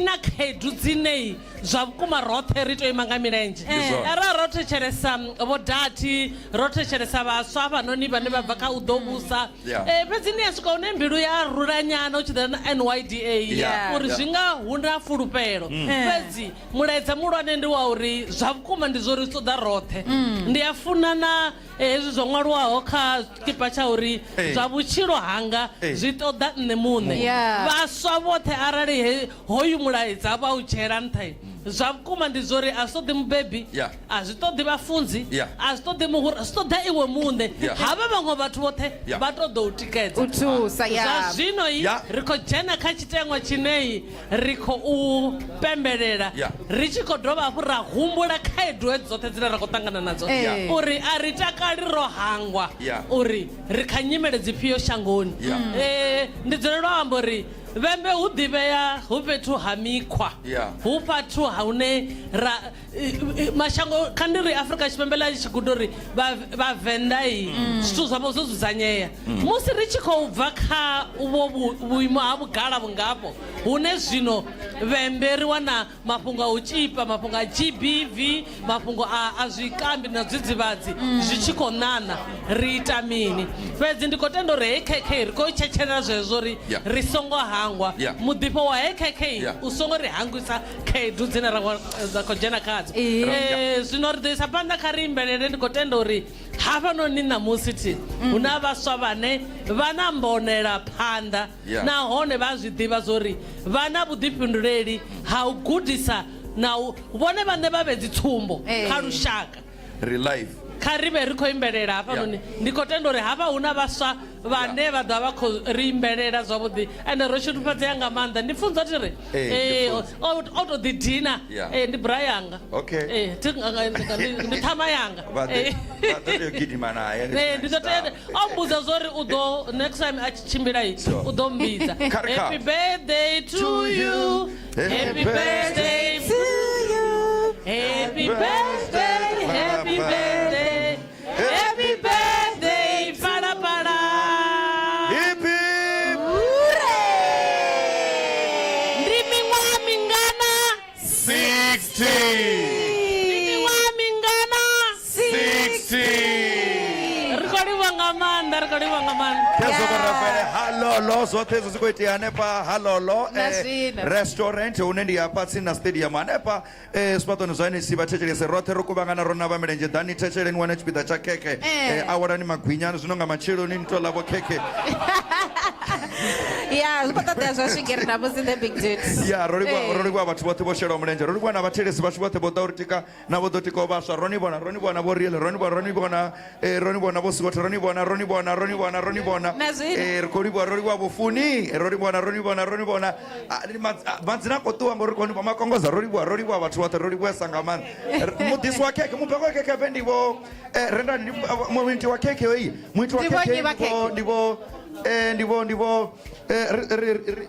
na khaedu dzine zwa vhukuma roṱhe ri tou ima nga milenzhe. Ndi zwone. Arali ro thetshelesa vho Dathi, ro thetshelesa vhaswa hafhanoni vhane vha bva kha u ḓo vhusa. Yeah. Fhedzi ni a swika hune mbilu ya rula nyana u tshi ḓa na NYDA Yeah. uri Yeah. zwi nga hu na fulufhelo. Fhedzi mulaedza muhulwane ndi wa uri zwa vhukuma ndi zwo ri ṱoḓa roṱhe. Ndi a funa na hezwi zwo ṅwaliwaho kha tshikipa tsha uri zwa vhutshilo hanga zwi ṱoḓa nṋe muṋe. Vhaswa vhoṱhe arali hoyu mulaedza vha u dzhiela nṱha, zwa vhukuma ndi zwo ri a zwi ṱoḓi mubebi, a zwi ṱoḓi vhafunzi, a zwi ṱoḓi muhura, zwi ṱoḓa iwe muṋe. Havha vhaṅwe vhathu vhoṱhe vha ṱoḓa u tikedza. U thusa, Zwa zwino ri khou dzhena kha tshiteṅwa tshine ri khou pembelela ri tshi khou dovha hafhu ra humbula khaedu hedzi dzoṱhe dzine ra khou ṱangana nadzo uri a ri takali ro hangwa uri ri kha nyimele dzifhio shangoni. Ndi dzulela u amba uri Vhembe hu ḓivhea hu fhethu ha mikhwa, hu fhathu hune ra mashango kha ndi ri Afrika Tshipembe ḽa tshi guda uri Vhavenḓa zwithu zwavho zwo dzudzanyea. Musi ri tshi khou bva kha uvho vhuimo ha vhugala vhungafho hune zwino Vhembe ri wana mafhungo a u tshipa, mafhungo a GBV, mafhungo a zwikambi na zwidzidzivhadzi zwi tshi khou ṋaṋa, ri ita mini? Fhedzi ndi khou tenda uri hei KK ri khou i tshetshelela zwezwo uri ri songo hangwa. Muḓifho wa hei KK u songo ri hangwisa khaedu dzine ra khou dzhena khadzo. Zwino ri ḓo isa phanḓa kha ri imbelele, ndi khou tenda uri hafhanoni ṋamusi thi hu na vhaswa vhane vha na mbonela phanḓa nahone vha a zwi ḓivha zwo ri vha na vhuḓifhinduleli ha u gudisa na u vhone vhaṋe vha vhe dzitsumbo kha lushaka. Ri live. Kha ri vhe ri khou imbelela hafhanoni. Ndi khou tenda uri hafha hu na vhaswa vhane vha ḓo vha khou ri imbelela zwavhuḓi ende ro shudufhadzea nga maanḓa. Ndi pfunzo thi ri o tou ḓidina ndi bra yanga. Okay. Ndi ṱhama yanga. Vha ḓo tea u gidima nae. Ndi ḓo tea o mmbudza zwori u ḓo next time a tshi tshimbila u ḓo mmbidza. Happy birthday to you. Happy birthday to you. Happy birthday, happy birthday. Happy birthday, Phala Phala. Hip hip. Ndi miṅwaha mingana? 60. Ndi miṅwaha mingana? 60. Ri khou livhuwa nga maanḓa, ri khou livhuwa nga maanḓa. Khezwo vho Rafaele halolo zwoṱhe hezwo zwi khou itea hanefha halolo Na zwino. restaurant hune ndi hafha tsini na stadium hanefha eh, zwifhaṱoni zwa NEC vha thetshelese roṱhe ro kuvhangana ro navha milenzhe ḓani thetsheleni wane tshipiḓa tsha khekhe eh, awelani magwinya zwino nga matsheloni ni to ḽa vho khekhe ya zwi khou ṱoḓea zwa swigiri na musi the big dude ya ro livhuwa Eh. ro livhuwa vhathu vhoṱhe vho shelaho mulenzhe ro livhuwa na vhathelesi vhashu vhoṱhe vho ḓa uri tika na vho ḓo tikaho vhaswa ro ni vhona ro ni vhona vho riele ro ni vhona ro ni vhona eh, ro ni vhona vho sikothe ro ni vhona ro ni vhona ro ni vhona ro ni vhona Na zwino. Eh, ri khou livhuwa ro livhuwa vhufuni ro livhuwa ro ni vhona ro ni vhona Ah, ndi madzina a khou ṱuwa ngori ri khou ni makongoza ro livhuwa ro livhuwa vhathu vhoṱhe ro livhuwesa nga maanḓa Muḓisi wa khekhe mubeki wa khekhe habe ndi vho eh, rendani ndi muiti wa khekhe hoyi muiti wa Ndi vho khekhe nnyi vha ndi vho khekhe? ndi vho eh, ndi vho ndi vho eh, ri- ri- ri-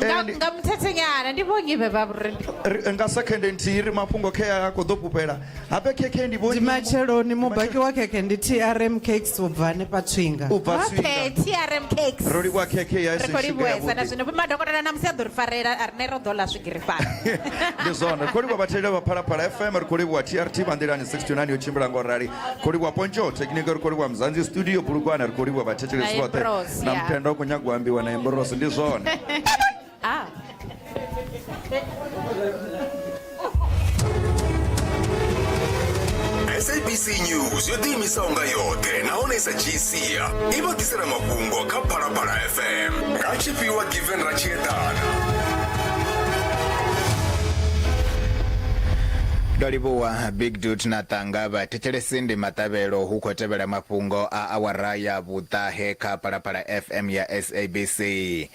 eh, Nga ndi- muthethenyana ndi vho nnyi vhe vha ri ri- nga sekhende nthihi ri mafhungo khe a khou ḓo fhufhela habe khekhe ndi vho Ndi matsheloni mubaki wa khekhe ndi TRM Cakes u bva hanefha Tswinga. u bva Okay, Tswinga TRM Cakes. ro livhuwa khekhe ya Ri khou sugar livhuwesa na yavhuḓi zwino madokotela na musi a ḓo ri farela a rine ro ḓo ḽa swigiri fhano. ndi zwone ri khou livhuwa vhatheli vha phalaphala fm ri khou livhuwa trt vha nḓilani 69 yo tshimbila ngo rali khou livhuwa poncho technical ri khou livhuwa mzanzi studio bulugwane ri khou livhuwa vhathetshelesi Na vhoṱhe Embros, na yeah. mutendo u khou nyaga u ambiwa na embros ndi zwone Ah. SABC News yo ḓiimisaho nga yoṱhe nahone i sa dzhii sia i vha ḓisela mafhungo kha Phalaphala FM nga tshifhiwa Given Ratshiedana. Ndo livhuwa Big Dude na Ṱanga vhathetshelesi ndi maṱavhelo hu khou tevhela mafhungo a awara ya vhuṱahe kha Phalaphala FM ya SABC.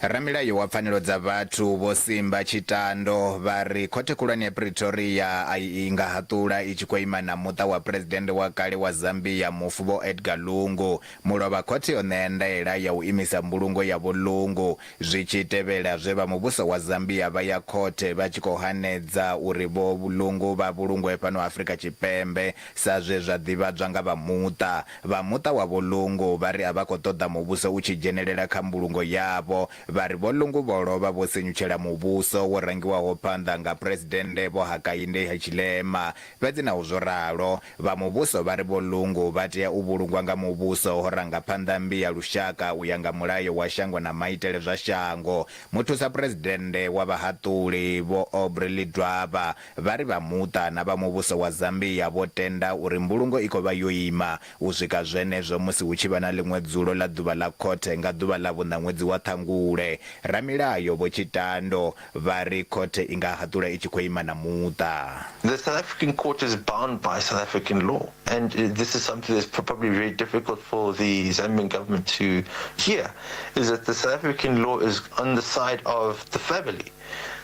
Ramilayo wa pfanelo dza vhathu Vho Simba Tshitando vha ri khothe khulwane ya Pretoria a i nga haṱula i tshi khou ima na muṱa wa phresidennde wa kale wa Zambia mufu Vho Edgar Lungu. Mulovha khothe yo ṋea ndaela ya u imisa mbulungo ya Vho Lungu zwi tshi tevhela zwe vha muvhuso wa Zambia vha ya khothe vha tshi khou hanedza uri Vho Lungu vha vhulungwe fhano Afrika Tshipembe sa zwe zwa ḓivhadzwa nga vha muṱa. Vha muṱa wa Vho Lungu vha ri a vha khou ṱoḓa muvhuso u tshi dzhenelela kha mbulungo yavho. Vha ri Vho Lungu vho lovha vho sinyutshela muvhuso wo rangiwaho phanḓa nga Phresidennde Vho Hakainde Hichilema. Fhedzi naho zwo ralo, vha muvhuso vha ri Vho Lungu vha tea u vhulungwa nga muvhuso ho ranga phanḓa mmbi ya lushaka u ya nga mulayo wa shango na maitele zwa shango. Muthusa-Phresidennde wa vhahaṱuli Vho Aubrey Ledwaba vha ri vha muṱa na vha muvhuso wa Zambia vho tenda uri mbulungo i khou vha yo ima u swika zwenezwo musi hu tshi vha na ḽiṅwe dzulo ḽa ḓuvha ḽa khothe nga ḓuvha ḽa vhuṋa ṅwedzi wa Ṱhangule. Ramilayo Vho Tshitando vha ri khothe i nga haṱula i tshi khou ima na muṱa. The South African court is bound by South African law and this is something that's probably very difficult for the Zambian government to hear, is that the South African law is on the side of the family.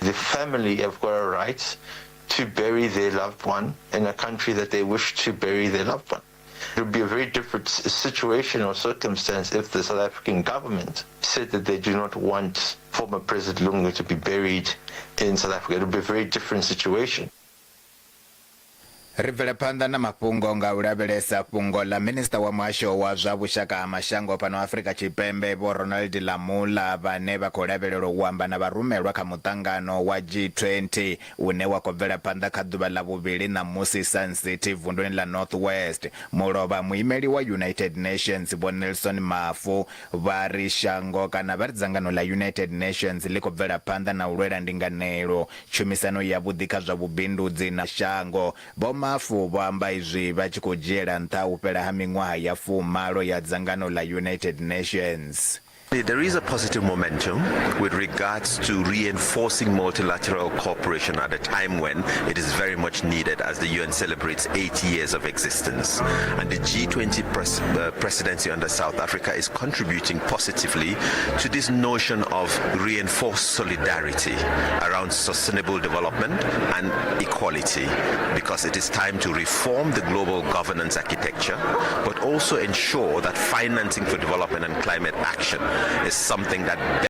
The family have got a right to bury their loved one in a country that they wish to bury their loved one. It would be a very different situation or circumstance if the South African government said that they do not want former President Lungu to be buried in South Africa. It would be a very different situation. Ri bvele phanḓa na mafhungo nga u lavhelesa fhungo ḽa Minisiṱa wa Muhasho wa zwa Vhushaka ha Mashango fhano Afrika Tshipembe Vho Ronald Lamola vhane vha khou lavhelelwa u amba na vharumelwa kha muṱangano wa G20 une wa khou bvela phanḓa kha ḓuvha ḽa vhuvhili ṋamusi Sun City vunduni ḽa North West. Mulovha muimeli wa United Nations Vho Nelson Mafu vha ri shango kana vha ri dzangano ḽa United Nations ḽi khou bvela phanḓa na u lwela ndinganelo, tshumisano yavhuḓi kha zwa vhubindudzi na shango. Vho Mafu vho amba izwi vha tshi khou dzhiela nṱha u fhela ha miṅwaha ya fumalo ya dzangano ḽa United Nations. There is a positive momentum with regards to reinforcing multilateral cooperation at a time when it is very much needed as the UN celebrates 8 years of existence. And the G20 pres presidency under South Africa is contributing positively to this notion of reinforced solidarity around sustainable development and equality, because it is time to reform the global governance architecture, but also ensure that financing for development and climate action is something that